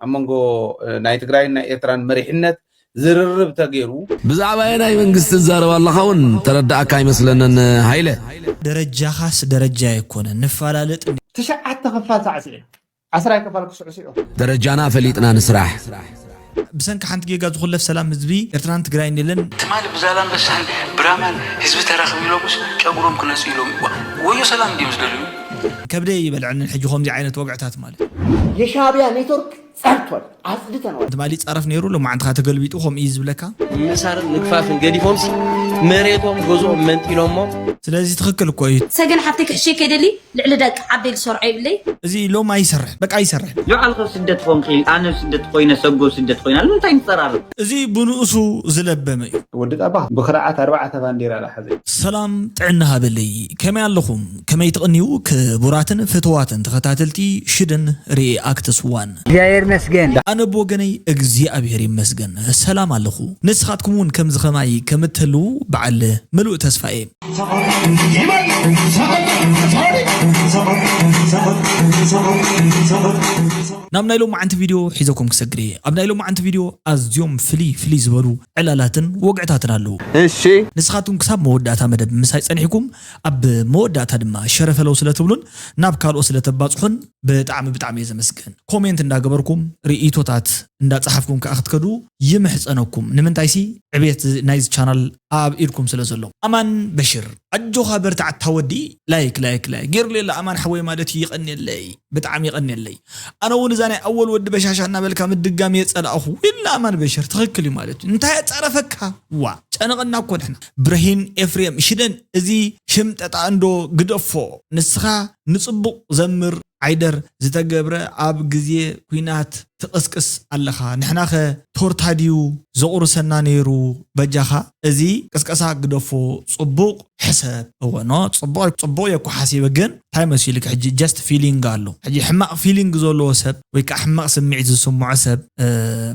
ኣብ መንጎ ናይ ትግራይን ናይ ኤርትራን መሪሕነት ዝርርብ ተገይሩ። ብዛዕባ ናይ መንግስቲ ትዛረብ ኣለኻ እውን ተረዳእካ ኣይመስለንን። ሃይለ ደረጃኻስ ደረጃ ኣይኮነን፣ ንፈላለጥ። ትሽዓተ ክፋል ሳዕስዒ ዓስራይ ክፋል ክስዕስዑ። ደረጃና ፈሊጥና ንስራሕ። ብሰንኪ ሓንቲ ጌጋ ዝኹለፍ ሰላም ህዝቢ ኤርትራን ትግራይን የለን። ትማሊ ብዛላምበሳን ብራማን ህዝቢ ተራኽብ ኢሎምስ ጨጉሮም ክነፁ ኢሎም። ወዮ ሰላም እንዲዮም ዝደልዩ። ከብደይ ይበልዐንን ሕጂ ከምዚ ዓይነት ወግዕታት ማለት። የሻዕቢያ ኔትወርክ ጸድቷል፣ አጽድተነዋል። ትማሊ ይጻረፍ ነይሩ፣ ሎማዓንቲ ኸኣ ተገልቢጡ ከምኡ እዩ ዝብለካ። ምእሳርን ምግፋፍን ገዲፎምሲ መሬቶም ገዝኦም መንጢሎሞ። ስለዚ ትኽክል እኮ እዩ። ሰገን ሓፍተይ ክሕሸይ ከይደሊ ልዕሊ ደቂ ዓደይ ዝሰርዖ ይብለይ። እዚ ሎም ኣይሰርሕ በቃ ኣይሰርሕ። ዮዓል ከ ስደት ኾንኪ ኣነ ስደት ኮይነ ሰጎ ስደት ኮይና ንምንታይ ንፀራረብ? እዚ ብንኡሱ ዝለበመ እዩ። ወዲ ጣባ ብኽርዓት ኣርባዕተ ባንዴራ ዝሓዘ እዩ። ሰላም ጥዕና ሃበለይ፣ ከመይ ኣለኹም? ከመይ ትቕንዩ? ክቡራትን ፍትዋትን ተኸታተልቲ ሽደን ሪኣክትስ ዋን። እግዚኣብሔር ይመስገን። ኣነ ብወገነይ እግዚኣብሔር ይመስገን ሰላም ኣለኹ። ንስኻትኩም እውን ከምዚ ኸማይ ከም እትህልዉ በዓል ምሉእ ተስፋ እየ። ናብ ናይ ሎማዓንቲ ቪድዮ ሒዘኩም ክሰግር እየ። ኣብ ናይ ሎማዓንቲ ቪድዮ ኣዝዮም ፍልይ ፍልይ ዝበሉ ዕላላትን ወግዕታትን ኣለዉ። እሺ ንስኻትኩም ክሳብ መወዳእታ መደብ ምሳይ ጸኒሕኩም ኣብ መወዳእታ ድማ ሸረፈለው ስለ ትብሉን ናብ ካልኦት ስለ ተባጽሑን ብጣዕሚ ብጣዕሚ እየ ዘመስግን። ኮሜንት እንዳገበርኩም ርእይቶታት እንዳጸሓፍኩም ከኣ ክትከዱ ይምሕጸነኩም። ንምንታይሲ ዕቤት ናይዚ ቻናል ኣብ ኢድኩም ስለ ዘሎ። ኣማን በሽር ኣጆኻ በርትዕ ኣታ ወዲ። ላይክ ላይክ ላይክ ገይሩለይ ኣሎ ኣማን ሓወይ ማለት እዩ። ይቐንየለይ ብጣዕሚ ይቐንየለይ። ኣነ እውን እዛ ናይ ኣወል ወዲ በሻሻ እናበልካ ምድጋም እየ ጸላእኹ ኢላ ኣማን በሽር ትኽክል እዩ ማለት እዩ። እንታይ ኣጻረፈካ ዋ ጨነቐና እኮ ንሕና። ብርሂን ኤፍሬም ሽደን እዚ ሽምጠጣ እንዶ ግደፎ። ንስኻ ንጽቡቕ ዘምር ዓይደር ዝተገብረ ኣብ ግዜ ኲናት ትቕስቅስ ኣለኻ። ንሕናኸ ቶርታ ድዩ ዘቑርሰና ነይሩ? በጃኻ እዚ ቅስቀሳ ግደፎ። ጽቡቕ ሕሰብ። እወ ኖ ጽቡቕ ጽቡቕ እየ እኮ ሓሲበ፣ ግን እንታይ መሲልክ ሕጂ just feeling ኣሎ። ሕጂ ሕማቕ feeling ዘለዎ ሰብ ወይ ከዓ ሕማቕ ስምዒት ዝስምዖ ሰብ እ፣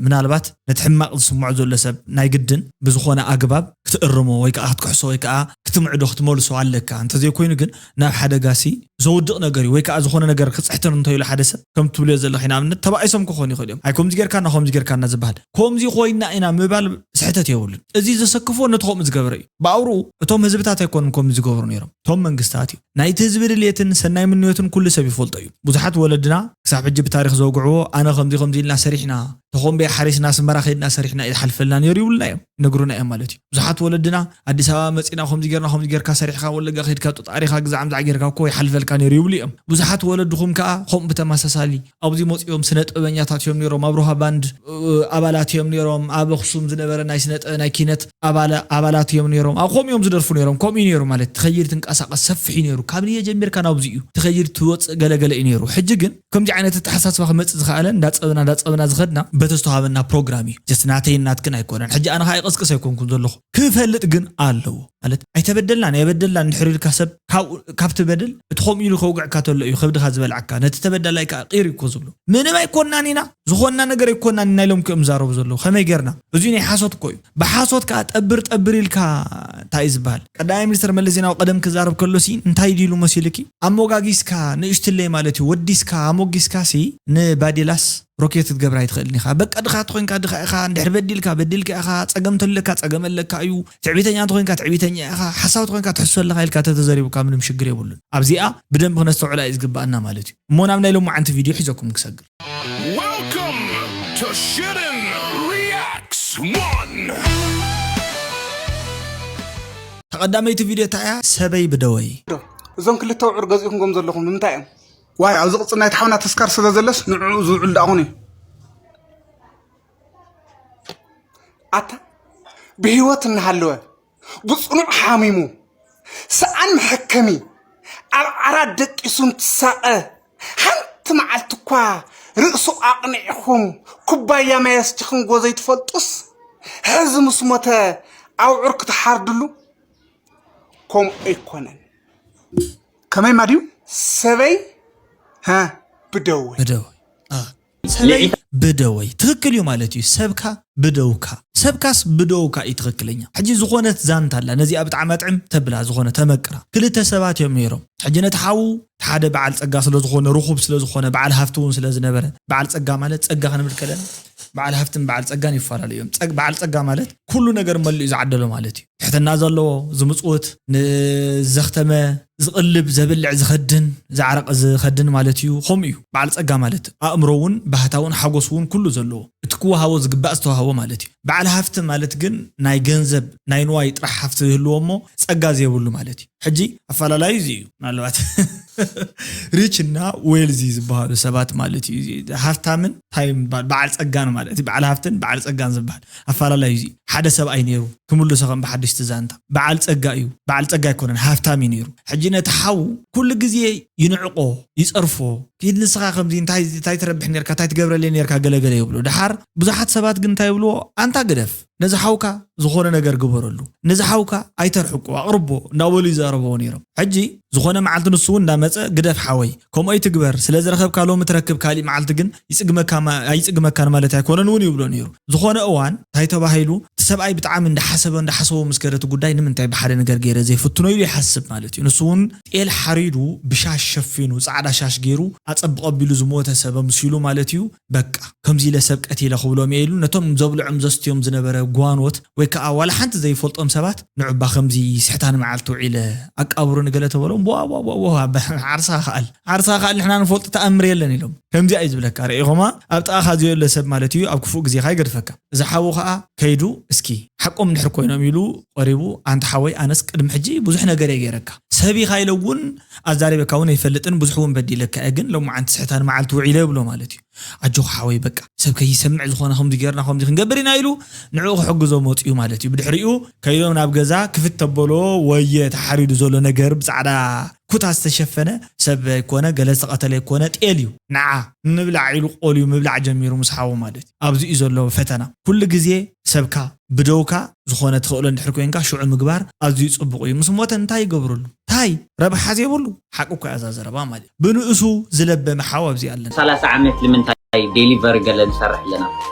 ምናልባት ነቲ ሕማቕ ዝስምዖ ዘሎ ሰብ ናይ ግድን ብዝኾነ ኣግባብ ክትእርሞ ወይ ከዓ ክትክሕሶ ወይ ከዓ ክትምዕዶ ክትመልሶ ኣለካ። እንተዘይኮይኑ ግን ናብ ሓደጋሲ ዘውድቕ ነገር እዩ። ወይ ከዓ ዝኾነ ነገር ክፅሕትር እንተኢሉ ሓደ ሰብ ከም ትብልዮ ዘለኺ ንኣብነት ተባኢሶም ክኾኑ ይኽእሉ እዮም። ኣይ ከምዚ ጌርካና ከምዚ ጌርካና ዝበሃል ከምዚ ኮይና ኢና ምባል ስሕተት የብሉን። እዚ ዘሰክፎ ነቲ ከምኡ ዝገበረ እዩ። ብኣውርኡ እቶም ህዝብታት ኣይኮኑን ከምዚ ዝገብሩ ነይሮም፣ እቶም መንግስታት እዩ። ናይቲ ህዝቢ ድልየትን ሰናይ ምንዮትን ኩሉ ሰብ ይፈልጦ እዩ። ብዙሓት ወለድና ክሳብ ሕጂ ብታሪኽ ዘውግዕዎ ኣነ ከምዚ ከምዚ ኢልና ሰሪሕና፣ ተኾምበያ ሓሪስና ኣስመራ ከይድና ሰሪሕና ይሓልፈልና ነይሩ ይብሉና እዮም፣ ይነግሩና እዮም ማለት እዩ። ብዙሓት ወለድና ኣዲስ ኣበባ መፂና ከምዚ ጌርና ከምዚ ጌርካ ሰሪሕካ ወለጋ ከይድካ ጡጣሪኻ ግዛዕ ምዛዕ ጌርካ እኮ ይሓልፈልካ ነይሩ ይብሉ እዮም። ብዙሓት ወለድኹም ከዓ ከምኡ ብተመሳሳሊ ኣብዚ መፂኦም ስነ ጥበበኛታት እዮም ነይሮም፣ ኣብ ሮሃ ባንድ እ፣ ኣባላት እዮም ነይሮም፣ ኣብ ኣኽሱም ዝነበረ ናይ ስነ ጥበብ ናይ ኪነት ኣባላ- ኣባላት እዮም ነይሮም። ኣብ ከምኡ እዮም ዝደርፉ ነይሮም። ከምኡ እዩ ነይሩ ማለት ትኸይድ ትንቀሳቐስ ሰፊሕ እዩ ነይሩ። ካብ ንየ ጀሚርካ ናብዚ እዩ ትኸይድ ትወፅእ ገለገለ እዩ ነይሩ። ሕጂ ግን ከምዚ ዓይነት ኣተሓሳስባ ክመፅእ ዝኸኣለ እንዳፀበና እንዳፀበና ዝኸድና በቲ ዝተዋሃበና ፕሮግራም እዩ። ጀስት ናተይን ናትክን ኣይኮነን። ሕጂ ኣነ ከዓ ይቐስቅስ ኣይኮንኩን ዘለኹ፣ ክፈልጥ ግን ኣለዎ። ማለት ኣይተበደልናን ኣይበደልናን እንድሕር ኢልካ ሰብ ካብ ካብቲ በደል እቲ ከምኡ ኢሉ ከውግዕካ ተሎ እዩ ከብድኻ ዝበልዓካ። ነቲ ተበዳላይ ከዓ ቂር እኮ ዝብሎ ምንም ኣይኮናን ኢና፣ ዝኾንና ነገር ኣይኮናን ኢና ኢሎም እዮም ዝዛረቡ ዘለዉ። ከመይ ጌርና? እዙይ ናይ ሓሶት እኮ እዩ። ብሓሶት ከዓ ጠብር ጠብር ኢልካ እንታይ እዩ ዝበሃል? ቀዳማይ ሚኒስትር መለስ ዜናዊ ቀደም ክዛረብ ከሎ ሲ እንታይ ድሉ መሲልኪ? ኣሞጋጊስካ ንእሽትለይ ማለት እዩ። ወዲስካ ኣሞጊስካ ሲ ንባዴላስ ሮኬት ክትገብር ኣይትኽእልን ኢኻ። በቃ ድኻ ተኾይንካ ድኻ ኢኻ። እንድሕር በዲልካ በዲልካ ኢኻ። ጸገም ተለካ ጸገም ኣለካ እዩ። ትዕቢተኛ እንተኾይንካ ትዕቢተኛ ኢኻ። ሓሳዊ ተኾይንካ ትሕሱ ኣለኻ ኢልካ ተተዘሪቡካ ምንም ሽግር የብሉን። ኣብዚኣ ብደንቢ ክነስተውዕላ እዩ ዝግባኣና ማለት እዩ። እሞ ናብ ናይ ሎማዓንቲ ቪድዮ ሒዘኩም ክሰግር። Welcome to Shitten Reacts one. ተቐዳመይቲ ቪድዮ እንታይ እያ? ሰበይ ብደወይ። እዞም ክልተ ውዑር ገዚእኹምዎም ዘለኹም ንምንታይ እዮም? ዋይ ኣብዚ ቅጽል ናይቲ ሓውና ተስካር ስለ ዘለስ ንዕኡ ዝውዕል ደኣ ኹን እዩ። ኣታ ብህይወት እናሃለወ ብጽኑዕ ሓሚሙ ሰኣን መሐከሚ ኣብ ዓራት ደቂሱ እንትሳቐ ሓንቲ መዓልቲ እኳ ርእሱ ኣቕኒዕኹም ኩባያ ማይ ኣስቲኽንጎ ዘይትፈልጡስ ሕዚ ምስ ሞተ ኣውዕር ክትሓርድሉ ከምኡ ኣይኮነን። ከመይ ማድዩ ሰበይ ሃ ብደወ ብደወ ሰበይ ብደወይ ትኽክል እዩ ማለት እዩ። ሰብካ ብደውካ፣ ሰብካስ ብደውካ እዩ ትኽክለኛ። ሕጂ ዝኾነት ዛንታ ኣላ፣ ነዚኣ ብጣዕሚ ኣጥዕም ተብላ፣ ዝኾነ ተመቅራ። ክልተ ሰባት እዮም ነይሮም። ሕጂ ነቲ ሓዉ ሓደ በዓል ጸጋ ስለ ዝኾነ፣ ርኹብ ስለ ዝኾነ፣ በዓል ሃፍቲ እውን ስለ ዝነበረ፣ በዓል ጸጋ ማለት ጸጋ ክንብል ከለና በዓል ሃፍትን በዓል ጸጋን ይፈላለዩ እዮም። ጸግ-፣ በዓል ጸጋ ማለት ኩሉ ነገር መሊኡ ዝዓደሎ ማለት እዩ። ትሕትና ዘለዎ፣ ዝምጽውት፣ ንዘኽተመ ዝቕልብ፣ ዘብልዕ፣ ዝኸድን፣ ዝዓረቕ ዝኸድን ማለት እዩ። ከምኡ እዩ በዓል ጸጋ ማለት። ኣእምሮ እውን፣ ባህታ እውን፣ ሓጎስ እውን ኩሉ ዘለዎ፣ እቲ ክወሃቦ ዝግባእ ዝተዋህቦ ማለት እዩ። በዓል ሃፍቲ ማለት ግን ናይ ገንዘብ፣ ናይ ንዋይ ጥራሕ ሃፍቲ ዝህልዎ እሞ ጸጋ ዘይብሉ ማለት እዩ። ሕጂ ኣፈላላዩ እዚ እዩ። ምናልባት ሪች እና ዌልዚ ዝበሃሉ ሰባት ማለት እዩ። እዚ ሃፍታምን እንታይ ምባል፣ በዓል ጸጋን ማለት እዩ። በዓል ሃፍትን በዓል ጸጋን ዝበሃል ኣፈላላዩ እዚ። ሓደ ሰብኣይ ነይሩ፣ ክምልሶ ከም ብሓድሽቲ ዛንታ። በዓል ጸጋ እዩ። በዓል ጸጋ ኣይኮነን፣ ሃፍታም እዩ ነይሩ። ሕጂ ነቲ ሓዉ ኩሉ ግዜ ይንዕቆ፣ ይጸርፎ። "ኪድ ንስኻ ከምዚ እንታይ፣ እንታይ ትረብሕ ነርካ፣ እንታይ ትገብረለይ ነርካ?" ገለገለ ይብሎ። ደሓር ብዙሓት ሰባት ግን እንታይ ይብልዎ? "ኣንታ ግደፍ፣ ነዚ ሓውካ ዝኾነ ነገር ግበረሉ፣ ነዚ ሓውካ ኣይተርሕቆ፣ ኣቕርቦ" እናበሉ ይዛረብዎ ነይሮም። ሕጂ ዝኾነ መዓልቲ ንሱ እውን እንዳመጸ፣ "ግደፍ ሓወይ፣ ከምኡ ኣይትግበር፣ ስለ ዝረኸብካ ሎሚ ትረክብ፣ ካሊእ መዓልቲ ግን ይጽግመካ ማ-፣ ኣይጽግመካን ማለት ኣይኮነን" እውን ይብሎ ነይሩ። ዝኾነ እዋን እንታይ ተባሂሉ፣ እቲ ሰብኣይ ብጣዕሚ እንዳሓሰበ፣ እንዳሓሰቦ ምስ ከደ እቲ ጉዳይ፣ "ንምንታይ ብሓደ ነገር ገይረ ዘይፍትኖ?" ኢሉ ይሓስብ ማለት እዩ። ንሱ እውን ጤል ሓሪዱ ብሻሽ ሸፊኑ፣ ጻዕዳ ሻሽ ገይሩ፣ ኣጸብቕ ኣቢሉ ዝሞተ ሰብ ኣምሲሉ ማለት እዩ። "በቃ፣ ከምዚ ኢለ ሰብ ቀቲለ" ክብሎም እየ ኢሉ፣ ነቶም ዘብልዖም ዘስትዮም ዝነበረ ጓኖት ወይ ከዓ ዋላ ሓንቲ ዘይፈልጦም ሰባት፣ "ንዑባ ከምዚ ስሕታኒ መዓልቲ ውዒለ ኣቃብሩኒ" ገለ ተበሎም፣ "ዋ፣ ዋ፣ ዋ፣ ዋ፣ ዓርሳ ከኣል፣ ዓርሳ ከኣል፣ ንሕና ንፈልጦ ተኣምር የለን" ኢሎም። ከምዚኣ እዩ ዝብለካ። ርኢኹማ? ኣብ ጥቓኻ ዘየሎ ሰብ ማለት እዩ ኣብ ክፉእ ግዜኻ ይገድፈካ። እዚ ሓዉ ኸኣ ከይዱ፣ እስኪ ሓቆም እንድሕር ኮይኖም ኢሉ ቀሪቡ፣ "ኣንታ ሓወይ፣ ኣነስ ቅድሚ ሕጂ ብዙሕ ነገር እየ ገይረካ። ሰብ ኢኻ ኢለ እውን ኣዛሪበካ እውን ኣይፈልጥን፣ ብዙሕ እውን በዲለካ እየ፣ ግን ሎማዓንቲ ስሕታኒ መዓልቲ ውዒለ" ይብሎ ማለት እዩ። "ኣጆኻ ሓወይ፣ በቃ ሰብ ከይሰምዕ ዝኾነ ከምዚ ጌርና ከምዚ ክንገብር ኢና" ኢሉ ንዕኡ ክሕግዞ መጺኡ ማለት እዩ። ብድሕሪኡ ከይዶም ናብ ገዛ ክፍት ተበሎ፣ ወየ ተሓሪዱ ዘሎ ነገር ብጻዕዳ ኩታ ዝተሸፈነ፣ ሰብ ኣይኮነ፣ ገለ ዝተቐተለ ኣይኮነ፣ ጤል እዩ። ንዓ ንምብላዕ ኢሉ ቆልዩ ምብላዕ ጀሚሩ ምስ ሓዉ ማለት እዩ። ኣብዚ እዩ ዘሎ ፈተና። ኩሉ ግዜ ሰብካ ብደውካ ዝኾነ ትኽእሎ እንድሕር ኮንካ ሽዑ ምግባር ኣዝዩ ጽቡቕ እዩ። ምስ ሞተ እንታይ ይገብረሉ? ታይ ረብሓ ዘይብሉ? ሓቂ እኮ እያ እዛ ዘረባ ማለት እዩ። ብንእሱ ዝለበመ ሓው ኣብዚ ኣለና። ሰላሳ ዓመት ንምንታይ ዴሊቨሪ ገለ ንሰርሕ ኣለና?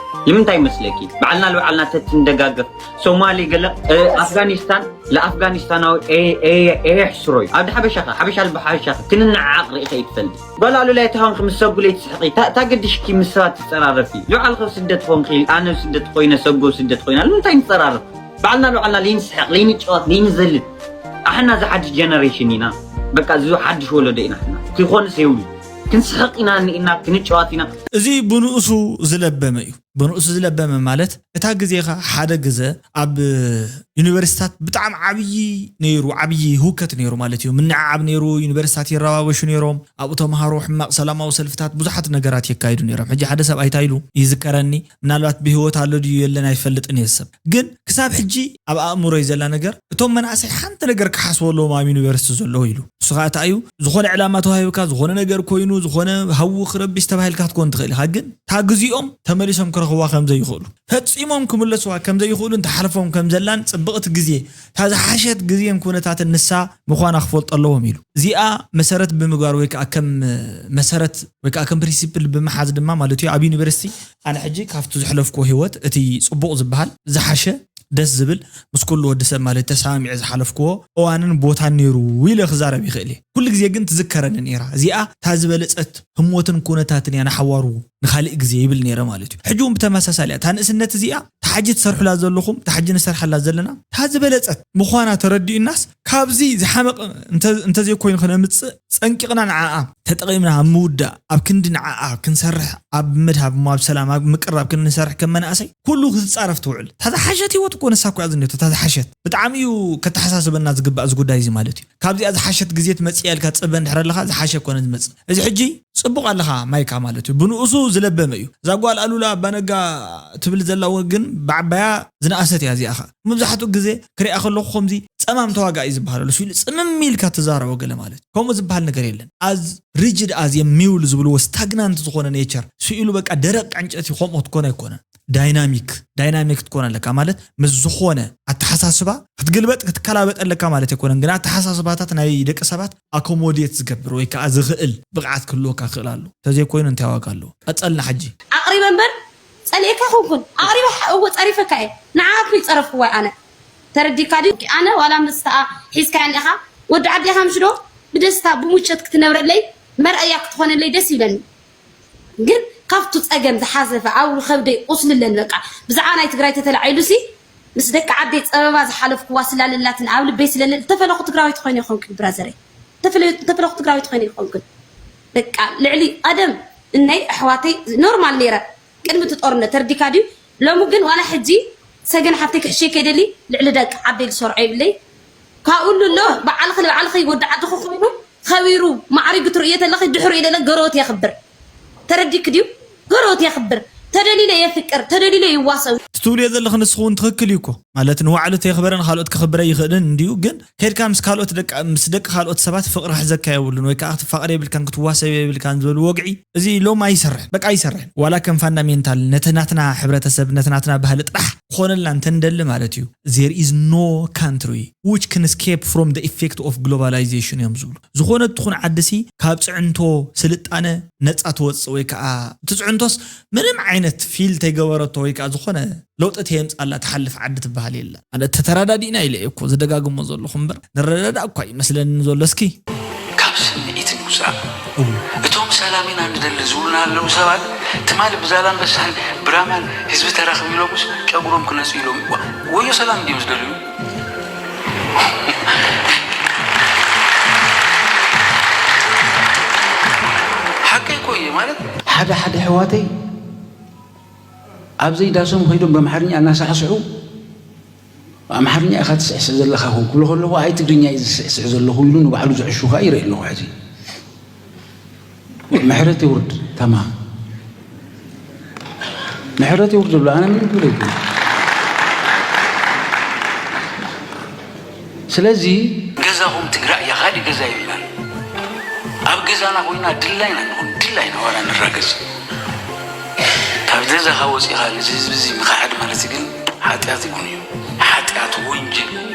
ንምንታይ መስለኪ? ባዕልና ልባዕልና ተትንደጋገፍ። ሶማሌ ገለ፣ እ፣ ኣፍጋኒስታን ለኣፍጋኒስታናዊ ኤ-፣ ኤ-፣ ኤ-፣ ኤሕስሮ እዩ። ኣብ ሓበሻ ኸ፣ ሓበሻ ልቢ ሓበሻ ኸ፣ ክንነዓቕ ርኢኸ ይትፈልጥ። ጓል ኣሉላ፣ እቲ ኾንኪ ምስ ሰጉ ለይትስሕቂ፣ ታ-፣ ታገድሽኪ ምስ ሰባት ትጸራረፊ። ልባዕልኸ ስደት ኾንኪ፣ ኣነ ስደት ኮይነ፣ ሰጎ ስደት ኮይና፣ ንምንታይ ንጸራረፍ? ባዕልና ልባዕልና ለይንስሕቕ፣ ለይንጫወት፣ ለይንዘልል። ኣሕና እዚ ሓድሽ ጀነሬሽን ኢና። በቃ፣ እዚ ሓድሽ ወለዶ ኢና ኣሕና። ክኾንስ የብሉ። ክንስሕቕ ኢና፣ ንኢና፣ ክንጫወት ኢና። እዚ ብንእሱ ዝለበመ እዩ። ብንእሱ ዝለበመ ማለት፣ እታ ግዜኻ ሓደ ግዘ ኣብ ዩኒቨርሲታት ብጣዕሚ ዓብዪ ነይሩ፣ ዓብዪ ህውከት ነይሩ ማለት እዩ። ምንዕዓብ ነይሩ፣ ዩኒቨርሲታት ይረባበሹ ነይሮም፣ ኣብኡ ተምሃሮ ሕማቕ ሰላማዊ ሰልፍታት፣ ብዙሓት ነገራት የካይዱ ነይሮም። ሕጂ ሓደ ሰብኣይ እንታይ ኢሉ ይዝከረኒ፣ ምናልባት ብህይወት ኣሎ ድዩ የለን ኣይፈልጥን እየ፣ ሰብ ግን ክሳብ ሕጂ ኣብ ኣእምሮይ ዘላ ነገር፣ እቶም መናእሰይ ሓንቲ ነገር ክሓስቡ ኣለዎም ኣብ ዩኒቨርሲቲ ዘለዉ ኢሉ። ንሱ ኸኣ እንታይ እዩ፣ ዝኾነ ዕላማ ተዋሂብካ፣ ዝኾነ ነገር ኮይኑ፣ ዝኾነ ሃዊ ክረብሽ ተባሂልካ ክትኮን ትኽእል ኢኻ፣ ግን እታ ግዜኦም ተመሊሶም ክረኽብዋ ከም ዘይኽእሉ፣ ፈጺሞም ክምለስዋ ከም ዘይኽእሉን ትሓልፎም ከም ዘላን ጽብቕቲ ግዜ፣ እታ ዝሓሸት ግዜን ኩነታትን ንሳ ምዃና ክፈልጡ ኣለዎም ኢሉ። እዚኣ መሰረት ብምግባር ወይ ከኣ ከም መሰረት ወይ ከኣ ከም ፕሪንሲፕል ብምሓዝ ድማ ማለት እዩ፣ ኣብ ዩኒቨርሲቲ ኣነ ሕጂ ካብቲ ዘሕለፍኩዎ ህይወት እቲ ጽቡቕ ዝበሃል፣ ዝሓሸ፣ ደስ ዝብል፣ ምስ ኩሉ ወዲ ሰብ ማለት ተሰማሚዐ ዝሓለፍኩዎ እዋንን ቦታን ነይሩ ኢለ ክዛረብ ይኽእል እየ። ኩሉ ግዜ ግን ትዝከረኒ ነይራ። እዚኣ እታ ዝበለጸት ህሞትን ኩነታትን እያ ንሓዋሩ ንኻልእ ግዜ ይብል ነይረ ማለት እዩ። ሕጂ እውን ብተመሳሳሊ እያ። እታ ንእስነት እዚኣ፣ እታ ሕጂ ትሰርሑላ ዘለኹም፣ እታ ሕጂ ንሰርሓላ ዘለና፣ እታ ዝበለጸት ምዃና ተረዲኡናስ፣ ካብዚ ዝሓመቐ እንተ-፣ እንተዘይኮይኑ ክነምጽእ፣ ጸንቂቕና ንዓኣ ተጠቒምና ኣብ ምውዳእ፣ ኣብ ክንዲ ንዓኣ ክንሰርሕ፣ ኣብ ምድሃብ እሞ ኣብ ሰላም፣ ኣብ ምቅራብ ክንሰርሕ ከም መናእሰይ፣ ኩሉ ክትጻረፍ ትውዕል። እታ ዝሓሸት ህይወት እኮ ንሳ እኮ እያ ዝኔቶ፣ እታ ዝሓሸት። ብጣዕሚ እዩ ከተሓሳስበና ዝግባእ እዚ ጉዳይ እዚ ማለት እዩ። ካብዚኣ ዝሓሸት ግዜ ትመጽእ እያ ኢልካ ትጽበ እንድሕር ኣለኻ፣ ዝሓሸ ኮነ ዝመጽእ። እዚ ሕጂ ጽቡቕ ኣለኻ ማይካ ማለት እዩ። ብንኡሱ ዝለበመ እዩ። እዛ ጓል ኣሉላ ኣባነጋ ትብል ዘላ እውን ግን ብዓባያ ዝነኣሰት እያ እዚኣ ኸኣ። መብዛሕትኡ ግዜ ክሪኣ ከለኹ ከምዚ ጸማም ተዋጋኢ ዝበሃል ኣሎ። ስኢሉ ጽምም ኢልካ ትዛረቦ ገለ ማለት እዩ። ከምኡ ዝበሃል ነገር የለን። As rigid as a mule ዝብልዎ ስታግናንት ዝኾነ ኔቸር። ስኢሉ በቃ ደረቕ ዕንጨቲ ከምኡ ክትኮን ኣይኮነን። ዳይናሚክ ዳይናሚክ ክትኮን ኣለካ ማለት ምስ ዝኾነ ኣተሓሳስባ ክትግልበጥ ክትከላበጥ ኣለካ ማለት ኣይኮነን፣ ግን ኣተሓሳስባታት ናይ ደቂ ሰባት ኣኮሞዴት ዝገብር ወይ ከዓ ዝኽእል ብቕዓት ክህልወካ ክኽእል ኣሎ። ተዘይኮይኑ እንታይ ዋጋ ኣለዎ? ቀፀልና ሕጂ። ኣቕሪበ እምበር ጸሊኤካ ኮንኩን። ኣቕሪበ ሓ-፣ እወ ጸሪፈካ እየ። ንዓኻ እኮ ይጸረፍኩ ዋይ ኣነ። ተረዲካ ድዩ? ኣነ ዋላ ምስ ተኣ ሒዝካያ እንዲኻ ወዲ ዓዲ ኢኻ ምሽ ዶ? ብደስታ ብሙቸት ክትነብረለይ መርኣያ ክትኾነለይ ደስ ይብለኒ። ግን ካብቱ ጸገም ዝሓሰፈ ኣብ ከብደይ ቁስልለን በቃ ብዛዕባ ናይ ትግራይ ተተላዒሉ ሲ ምስ ደቂ ዓደይ ጸበባ ዝሓለፍኩዋ ስላለላትን ኣብ ልበይ ስለለ ተፈለኹ ትግራዊት ኮይነ ይኾንኩ ብራዘረይ። ተፈለ-፣ ተፈለኹ ትግራዊት ኮይነ ይኾንኩ። በቃ ልዕሊ ቀደም እነይ ኣሕዋተይ ኖርማል ነይረ ቅድሚ እቲ ጦርነት ተርዲካ ድዩ? ሎሚ ግን ዋላ ሕጂ ሰገን ሓፍተይ ክሕሸይ ከይደሊ ልዕሊ ደቂ ዓደይ ዝሰርዖ ይብለይ። ካብኡ ኣሎ ባዕልኺ ንባዕልኺ ወዲ ዓድኺ ኮይኑ ከቢሩ ማዕሪጉ ትርእዮ ተለኺ ድሕሪኡ ኢለ ገረወት የኽብር። ተረዲክ ድዩ? ገረወት የኽብር። ተደሊለ የፍቅር፣ ተደሊለ ይዋሰብ። እቲ ትብልዮ ዘለኺ ንስኺ እውን ትኽክል እዩ እኮ። ማለት ንባዕሉ ተየኽበረ ንኻልኦት ከኽብረ ይኽእልን እንድዩ፣ ግን ከድካ ምስ ካልኦት ደቂ ምስ ደቂ ካልኦት ሰባት ፍቕሪ ክሕዘካ የብሉን፣ ወይ ከዓ ክትፋቐር የብልካን ክትዋሰብ የብልካን ዝበሉ ወግዒ እዚ ሎም ኣይሰርሕን፣ በቃ ኣይሰርሕን። ዋላ ከም ፋንዳሜንታል ነቲ ናትና ሕብረተሰብ ነቲ ናትና ባህሊ ጥራሕ ክኾነልና እንተንደሊ ማለት እዩ። There is no country which can escape from the effect of globalization እዮም ዝብሉ። ዝኾነት ትኹን ዓዲ ሲ ካብ ፅዕንቶ ስልጣነ ነፃ ትወፅእ ወይ ከዓ እቲ ፅዕንቶስ ምንም ዓይነት ፊል ተይገበረቶ ወይ ከዓ ዝኾነ ለውጢ ተየምፃላ ትሓልፍ ዓዲ ትበሃል የላ። ኣነ ተተረዳዲእና ኢለ እየ እኮ ዝደጋግሞ ዘለኹ እምበር ንረዳዳእ እኳ ይመስለኒ ዘሎ። እስኪ ካብ ስምዒት ንውፃእ። እቶም ሰላም ኢና ንደሊ ዝብሉና ኣለዉ ሰባት ትማሊ ብዛላንበሳን ብራማን ህዝቢ ተራኽቡ ኢሎምስ ጨጉሮም ክነፁ ኢሎም። ዋ-፣ ወዮ ሰላም እንዲዮም ዝደልዩ። ሓቀይ እኮ እየ ማለት ሓደ ሓደ ኣሕዋተይ ኣብ ዘይዳሶም ከይዶም ብኣምሓርኛ እናሳዕስዑ ኣምሓርኛ ኢኻ ትስዕስዕ ዘለኻ ክብሎ ከለኹ ኣይ ትግርኛ እዩ ዝስዕስዕ ዘለኹ ኢሉ ንባዕሉ ዝዕሹ ከዓ ይርኢ ኣለኹ። ሕዚ ምሕረት ይውርድ። ተማም ምሕረት ይውርድ ኣሎ። ኣነ ምንም ክብል ኣይክእልን። ስለዚ ገዛኹም ትግራይ እያ፣ ካሊእ ገዛ የብልናን። ኣብ ገዛና ኮይና ድላይና ንኹን ድላይና ዋላ ንራገዝ። ካብ ገዛኻ ወፂኻ ነዚ ህዝቢ እዚ ምኽሓድ ማለት ግን ሓጢኣት ይኹን እዩ። ሓጢኣት ወንጀል እዩ።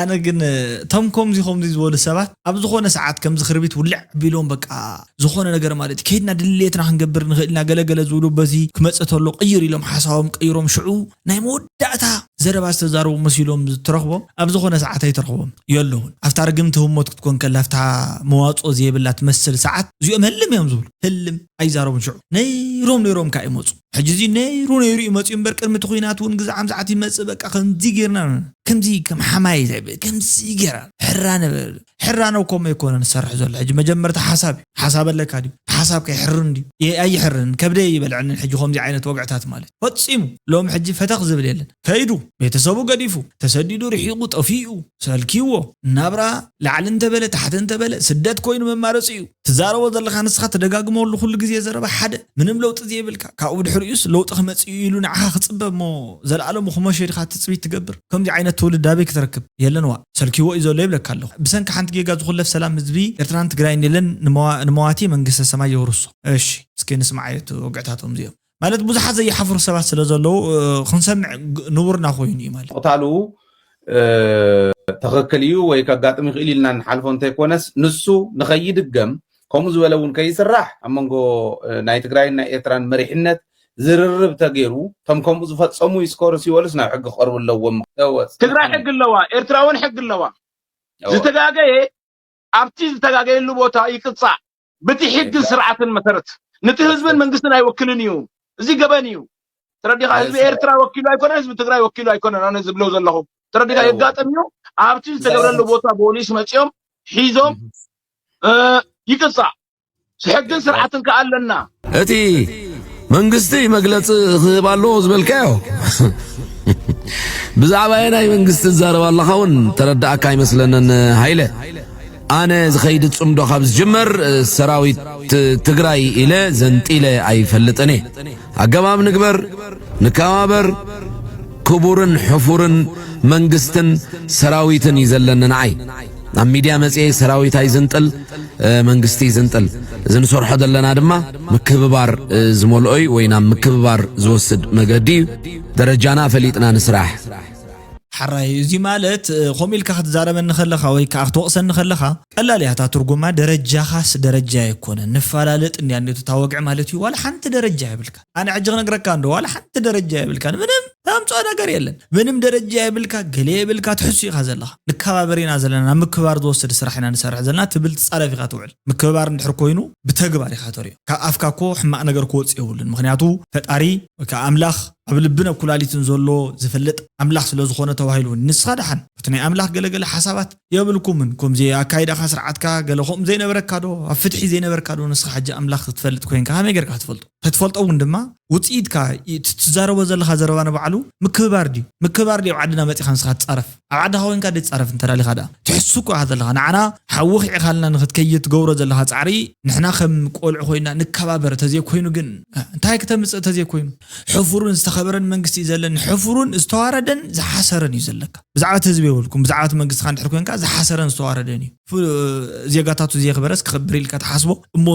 ኣነ ግን እቶም ከምዚ ከምዚ ዝበሉ ሰባት ኣብ ዝኾነ ሰዓት ከምዚ ክርቢት ውልዕ ቢሎም በቃ ዝኾነ ነገር ማለት እዩ ከይድና ድሌትና ክንገብር ንኽእል ኢና ገለገለ ዝብሉ በዚ ክመፅእ ተሎ ቅይር ኢሎም ሓሳቦም ቀይሮም ሽዑ ናይ መወዳእታ ዘረባ ዝተዛረቡ መሲሎም ትረኽቦም ኣብ ዝኾነ ሰዓት ኣይትረኽቦም የለውን። ኣብታ ርግምቲ ህሞት ክትኮን ከላ ኣብታ መዋፅኦ ዘየብላ ትመስል ሰዓት እዚኦም ህልም እዮም ዝብሉ። ህልም ኣይዛረቡን። ሽዑ ነይሮም ነይሮም ከዓ ይመፁ። ሕጂ እዚ ነይሩ ነይሩ ይመፅኡ እምበር ቅድሚ እቲ ኩናት እውን ግዛዓም ሰዓት ይመፅእ በቃ ከምዚ ጌርና ከምዚ ከም ሓማይ ከምዚ ጌራ ሕራ ነበረ። ሕራነው ከምኡ ኣይኮነን ዝሰርሕ ዘሎ። ሕጂ መጀመርታ ሓሳብ እዩ። ሓሳብ ኣለካ ድዩ? ሓሳብ ከይሕርን ድዩ? የ-፣ ኣይሕርንን። ከብደይ ይበልዐንን ሕጂ ከምዚ ዓይነት ወግዕታት ማለት ፈጺሙ። ሎም ሕጂ ፈተኽ ዝብል የለን። ከይዱ፣ ቤተሰቡ ገዲፉ፣ ተሰዲዱ፣ ርሒቑ፣ ጠፊኡ፣ ሰልኪዎ፣ ናብራ ላዕሊ እንተበለ፣ ታሕቲ እንተበለ፣ ስደት ኮይኑ መማረጺ እዩ። ትዛረቦ ዘለኻ ንስኻ ትደጋግመሉ ኩሉ ግዜ ዘረባ ሓደ፣ ምንም ለውጢ ዘይብልካ፣ ካብኡ ድሕሪኡስ ለውጢ ክመጽእ እዩ ኢሉ ንዓኻ ክጽበ እሞ ዘለኣለሙ ክመሾ ኢልካ ትጽቢት ትገብር? ከምዚ ዓይነት ትውልዲ ኣበይ ክትረክብ? የለን ዋ፣ ሰልኪዎ እዩ ዘሎ ይብለካ ኣለኹ። ብሰንኪ ሓንቲ ጌጋ ዝኹለፍ ሰላም ህዝቢ ኤርትራን ትግራይን የለን፣ ንመዋ-፣ ንመዋቲ መንግስተ ሰማይ የውርሶ። እሺ፣ እስኪ ንስምዓዮ እቲ ወግዕታቶም እዚኦም። ማለት ብዙሓት ዘይሓፍሩ ሰባት ስለ ዘለዉ፣ እ፣ ክንሰምዕ ግ-፣ ንቡርና ኮይኑ እዩ ማለት። ምቕታሉ፣ እ፣ ትኽክል እዩ ወይ ከጋጥም ይኽእል ኢልና ንሓልፎ እንተይኮነስ፣ ንሱ ንኸይድገም ከምኡ ዝበለ እውን ከይስራሕ ኣብ መንጎ፣ እ፣ ናይ ትግራይን ናይ ኤርትራን መሪሕነት ዝርርብ ተገይሩ፣ እቶም ከምኡ ዝፈጸሙ ይስከሩ ሲወልስ ናብ ሕጊ ክቐርቡ ኣለዎም። ትግራይ ሕጊ ኣለዋ፣ ኤርትራ እውን ሕጊ ኣለዋ። እወ። ዝተጋገየ ኣብቲ ዝተጋገየሉ ቦታ ይቅጻዕ። ብቲ ሕግን ኤግዛክት። ስርዓትን መሰረት። ነቲ ህዝብን መንግስትን ኣይወክልን እዩ። እዚ ገበን እዩ። ተረዲኻ? ህዝቢ ኤርትራ ወኪሉ ኣይኮነን፣ ህዝቢ ትግራይ ወኪሉ ኣይኮነን። ኣነ ዝብሎ ዘለኹ ተረዲኻ? እወ። የጋጥም እዩ። ኣብቲ ዝተገብረሉ ሳይለንስ። ቦታ ፖሊስ መጺኦም ሒዞም፣ እህ። እ፣ ይቅጻዕ። ሕግን ስርዓትን ከኣ ኣለና። እቲ መንግስቲ መግለጺ ክህብ ኣለዎ ዝበልካዮ፣ ብዛዕባ ኣየናይ መንግስቲ ትዛረብ ኣለኻ እውን ተረዳእካ ኣይመስለንን ሃይለ። ኣነ ዝኸይድ ጽምዶ ካብ ዝጅመር፣ ሰራዊት ትግራይ ኢለ ዘንጢለ ኣይፈልጥን እየ። ኣገባብ ንግበር፣ ንከባበር፣ ክቡርን ሕፉርን መንግስትን ሰራዊትን እዩ ዘለኒ ንዓይ። ናብ ሚድያ መጽኤ ሰራዊት ኣይዝንጥል፣ መንግስቲ ይዝንጥል። እዚ ንሰርሖ ዘለና ድማ ምክብባር ዝመልኦይ ወይ ናብ ምክብባር ዝወስድ መገዲ እዩ። ደረጃና ፈሊጥና ንስራሕ። ሓራይ እዚ ማለት ከምኡ ኢልካ ክትዛረበኒ ከለኻ ወይ ከዓ ክትወቕሰኒ ከለኻ ቀላል እያ እታ ትርጉማ። ደረጃኻስ ደረጃ ኣይኮነን፣ ንፈላለጥ እንዲያ እንዴት እታ ወግዒ ማለት እዩ። ዋላ ሓንቲ ደረጃ የብልካ። ኣነ ሕጂ ክነግረካ እንዶ ዋላ ሓንቲ ደረጃ የብልካ። ምንም ታምፅኦ ነገር የለን። ምንም ደረጃ የብልካ፣ ገለ የብልካ፣ ትሕሱ ኢኻ ዘለኻ። ንከባበር ኢና ዘለና፣ ናብ ምክብባር ዝወስድ ስራሕ ኢና ንሰርሕ ዘለና ትብል ትፃረፍ ኢኻ ትውዕል። ምክብባር እንድሕር ኮይኑ ብተግባር ኢኻ ተሪኦ። ካብ ኣፍካ እኮ ሕማቕ ነገር ክወፅእ የብሉን። ምክንያቱ ፈጣሪ ወይ ከዓ ኣምላኽ ኣብ ልብን ኣብ ኩላሊትን ዘሎ ዝፈልጥ ኣምላኽ ስለ ዝኾነ ተባሂሉ እውን። ንስኻ ደሓን እቲ ናይ ኣምላኽ ገለገለ ሓሳባት የብልኩምን። ከምዚ ኣካይዳኻ ስርዓትካ ገለ ከምኡ ዘይነበረካ ዶ ኣብ ፍትሒ ዘይነበርካ ዶ ንስኻ ሕጂ ኣምላኽ ክትፈልጥ ኮይንካ ከመይ ጌርካ ክትፈልጦ? ተትፈልጦ እውን ድማ ውፅኢትካ እቲ ትዛረቦ ዘለኻ ዘረባ ንባዕሉ ምክብባር ድዩ? ምክብባር ድዩ ኣብ ዓድና መፂኻ ንስኻ ትፃረፍ? ኣብ ዓድኻ ኮይንካ ድዩ ትፃረፍ እንተዳሊኻ ደኣ ትሕሱ እኮ ኢኻ ዘለኻ። ንዓና ሓዊ ኺዕኻልና ንክትከይድ ትገብሮ ዘለኻ ፃዕሪ ንሕና ከም ቆልዑ ኮይና ንከባበር ተዘይኮይኑ ግን እንታይ ክተምፅእ ተዘይኮይኑ? ሕፉርን ዝተኸበረን መንግስቲ እዩ ዘለኒ። ሕፉርን ዝተዋረደን ዝሓሰረን እዩ ዘለካ። ብዛዕባ እቲ ህዝቢ የብልኩም፣ ብዛዕባ እቲ መንግስቲ ካ እንድሕር ኮይንካ ዝሓሰረን ዝተዋረደን እዩ። ዜጋታቱ ዘየኽበረስ ክኽብር ኢልካ ትሓስቦ እሞ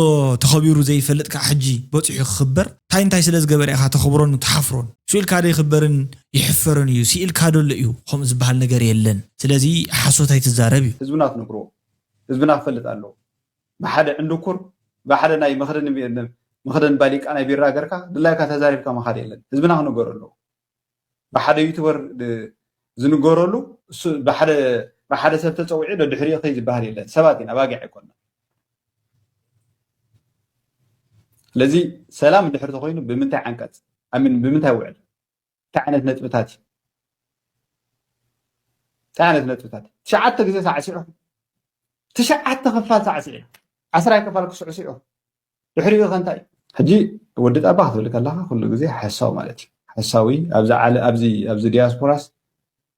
ተኸቢሩ ዘይፈልጥ ከዓ ሕጂ በፂሑ ክኽበር እንታይ እንታይ ስለ ዝገበረ ኢኻ ተኽብሮን ትሓፍሮን? ስኢልካ ዶ ይኽበርን ይሕፈርን እዩ? ስኢልካ ዶ ኣሎ እዩ? ከምኡ ዝበሃል ነገር የለን። ስለዚ ሓሶት ኣይትዛረብ እዩ። ህዝብና ትነግርዎ ህዝብና ክፈልጥ ኣለዎ። ብሓደ ዕንድኩር ብሓደ ናይ መኽደን ባሊቃ ናይ ቢራ ገርካ ድላይካ ተዛሪብካ ምኻድ የለን። ህዝብና ክነገሮ ኣለዎ። ብሓደ ዩቱበር ዝንገረሉ ብሓደ ሰብ ተፀዊዑ ደድሕሪኡ ከይ ዝበሃል የለን። ሰባት ኢና፣ ኣባጊዕ ኣይኮንና። ስለዚ ሰላም እንድሕር ተኮይኑ ብምንታይ ዓንቀፅ ኣሚን ብምንታይ ውዕል እንታይ ዓይነት ነጥብታት እዩ? እንታይ ዓይነት ነጥብታት? ትሽዓተ ግዜ ሳዕሲዑ ትሽዓተ ክፋል ሳዕሲዑ ዓስራይ ክፋል ክስዕስዑ ድሕሪኡ ከ እንታይ እዩ? ሕጂ ወዲ ጣባ ክትብል ከለኻ ኩሉ ግዜ ሓሳዊ ማለት እዩ። ሓሳዊ ኣብዚ ዓለ ኣብዚ ኣብዚ ዲያስፖራስ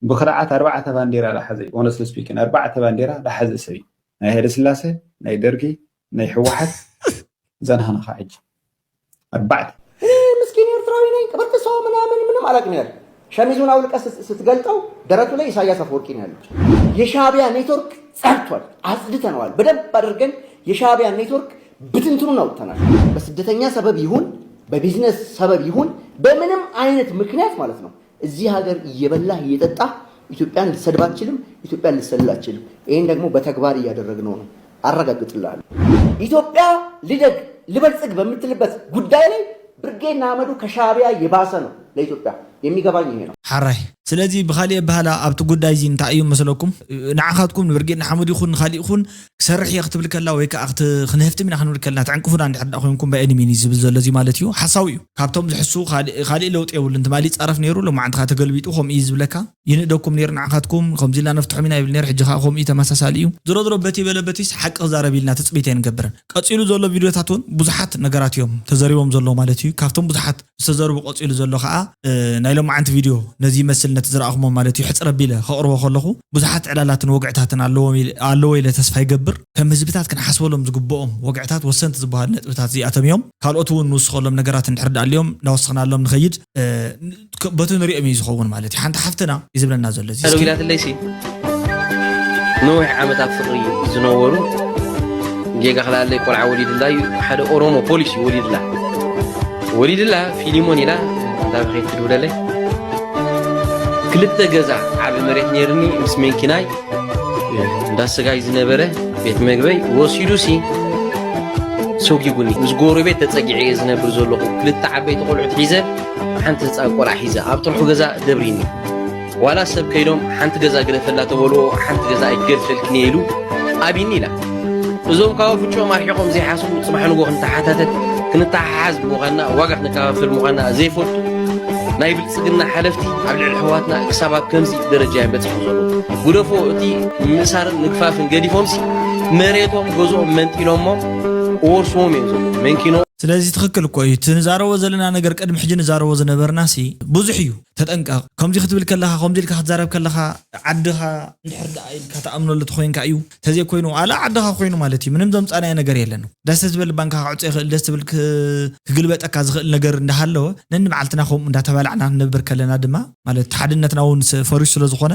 ብክርዓት ኣርባዕተ ባንዴራ ዳሓዘ እዩ። Honestly speaking ኣርባዕተ ባንዴራ ዳሓዘ ሰብ እዩ። ናይ ሃይለስላሴ፣ ናይ ደርጊ፣ ናይ ህወሓት ዘንሃንኻ ሕጂ ኣርባዕተ እኔ ምስኪን ኤርትራዊ ነኝ ቅብርት ሰው ምናምን ምንም አላቅም ይላል። ሸሚዙን አውልቀ ስትገልጠው ደረቱ ላይ ኢሳያስ አፈወርቂ ነው ያለው። የሻቢያ ኔትወርክ ጸድቷል፣ አጽድተነዋል። በደንብ አድርገን የሻቢያ ኔትወርክ ብትንትኑን አውጥተናል። በስደተኛ ሰበብ ይሁን በቢዝነስ ሰበብ ይሁን በምንም አይነት ምክንያት ማለት ነው እዚህ ሀገር እየበላህ እየጠጣህ ኢትዮጵያን ልትሰድብ አትችልም፣ ኢትዮጵያን ልትሰልል አትችልም። ይህን ደግሞ በተግባር እያደረግነው ነው፣ አረጋግጥልሃለሁ። ኢትዮጵያ ልደግ ልበልጽግ በምትልበት ጉዳይ ላይ ብርጌድ ንሓመዱ ከሻዕቢያ የባሰ ነው ለኢትዮጵያ። የሚገባኝ ይሄ ነው። ሓራይ ስለዚ ብኻሊእ ኣበሃላ ኣብቲ ጉዳይ እዚ እንታይ እዩ መስለኩም ንዓኻትኩም ንብርጌድ ንሓመዱ ይኹን ንኻሊእ ይኹን ክሰርሕ እየ ክትብል ከላ ወይ ከዓ ክነህፍትም ኢና ክንብል ከልና ትዕንቅፉና እንድሕር ዳ ኮይንኩም by any means ዝብል ዘሎ እዚ ማለት እዩ ሓሳዊ እዩ ካብቶም ዝሕሱ ካሊእ ለውጢ የብሉን ትማሊ ይፃረፍ ነይሩ ሎማዓንቲ ከዓ ተገልቢጡ ከምኡ እዩ ዝብለካ ይንእደኩም ነይሩ ንዓኻትኩም ከምዚ ኢልና ነፍትሖም ኢና ይብል ነይሩ ሕጂ ከዓ ከምኡ እዩ ተመሳሳሊ እዩ ዝሮ ዝሮ በቲ በለ በቲስ ሓቂ ክዛረብ ኢልና ትፅቢት ኣይንገብርን ቀፂሉ ዘሎ ቪድዮታት እውን ብዙሓት ነገራት እዮም ተዘሪቦም ዘለዉ ማለት እዩ ካብቶም ብዙሓት ዝተዘርቡ ቀፂሉ ዘሎ ከዓ ናይ ሎማዓንቲ ቪድዮ ነዚ ይመስል ነቲ ዝረኣኹሞ ማለት እዩ ሕፅር ኣቢለ ከቕርቦ ከለኹ ብዙሓት ዕላላትን ወግዕታትን ኣለዎ ኢለ ተስፋ ይገብር ከም ህዝብታት ክንሓስበሎም ዝግብኦም ወግዕታት ወሰንቲ ዝበሃሉ ነጥብታት እዚኣቶም እዮም ካልኦት እውን ንውስኸሎም ነገራት እንድሕር ዳኣልዮም እናወሰኽናሎም ንኸይድ በቲ ንሪኦም እዩ ዝኸውን ማለት እዩ ሓንቲ ሓፍትና እዩ ዝብለና ዘሎ እዚ እስኪ ደዊላትለይሲ ነዊሕ ዓመታት ፍቕሪ ዝነበሩ ጌጋ ክላለይ ቆልዓ ወሊድላ እዩ ሓደ ኦሮሞ ፖሊስ እዩ ወሊድላ ወሊድላ ፊሊሞን ኢላ እንዳ በኸየት ትድውለለይ ክልተ ገዛ ዓቢ መሬት ነይርኒ ምስ ሜንኪናይ እንዳ ስጋይ ዝነበረ ቤት መግበይ ወሲዱሲ ሰጒጉኒ ምስ ጎረቤት ተጸጊዐ እየ ዝነብር ዘለኹ ክልተ ዓበይቲ ቆልዑት ሒዘ ሓንቲ ህፃን ቆልዓ ሒዘ ኣብ ጥርሑ ገዛ ደብሪኒ ዋላ ሰብ ከይዶም ሓንቲ ገዛ ግደፈላ ተበልዎ ሓንቲ ገዛ ኣይክገድፈልክን እየ ኢሉ ኣብይኒ ኢላ እዞም ካብ ኣፍንጭኦም ኣርሒቖም ዘይሓስቡ ፅባሕ ንጎ ክንተሓታተት ክንተሓሓዝ ምዃንና ዋጋ ክንከፋፈል ምዃንና ዘይፈልጡ ናይ ብልፅግና ሓለፍቲ ኣብ ልዕሊ ኣሕዋትና ክሳብ ኣብ ከምዚ ደረጃ እዮም በፂሖም ዘለዉ ግደፎ እቲ ምእሳርን ምግፋፍን ገዲፎምሲ መሬቶም ገዝኦም መንጢሎሞ ክወርስዎም እዮም ዘለዉ መንኪኖ ስለዚ ትኽክል እኮ እዩ እቲ ንዛረቦ ዘለና ነገር ቅድሚ ሕጂ ንዛረቦ ዝነበርናሲ ብዙሕ እዩ ተጠንቀቕ። ከምዚ ክትብል ከለኻ፣ ከምዚ ኢልካ ክትዛረብ ከለኻ፣ ዓድኻ እንድሕር ደኣ ኢልካ ተኣምነሉ ተኾይንካ እዩ። ተዘይኮይኑ፣ ኣላ ዓድኻ ኮይኑ ማለት እዩ። ምንም ዘምጻናዮ ነገር የለን። ደስ ዝበል ባንካ ክዕጾ ይኽእል፣ ደስ ዝብል ክ-፣ ክግልበጠካ ዝኽእል ነገር እንዳሃለወ፣ ነንባዕልትና ከምኡ እንዳተባላዕና ክንነብር ከለና ድማ፣ ማለት ሓድነትና እውን ስ-፣ ፈሪሱ ስለ ዝኾነ፣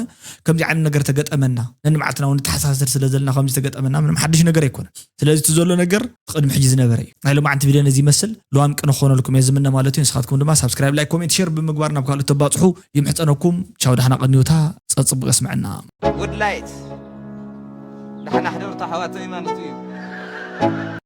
ከምዚ ዓይነት ነገር ተገጠመና፣ ነንባዕልትና እውን ንተሓሳሰር ስለ ዘለና ከምዚ ተገጠመና፣ ምንም ሓድሽ ነገር ኣይኮነን። ስለዚ እቲ ዘሎ ነገር ቅድሚ ሕጂ ዝነበረ እዩ። ናይ ሎማዓንቲ ቪድዮ ነዚ ይመስል። ልዋም ቅነ ክኾነልኩም እየ ዝምነ ማለት እዩ። ንስኻትኩም ድማ ሳብስክራይብ፣ ላይክ፣ ኮሜንት፣ ሼር ብምግባር ናብ ካልኦት ተባጽሑ ይምሕጸነኩም። ቻው፣ ዳሕና ቀንዩታ፣ ጸጽቡቕ የስምዐና። Good light ንሓና ሕደርቶ ኣሕዋተይ ማለት እዩ።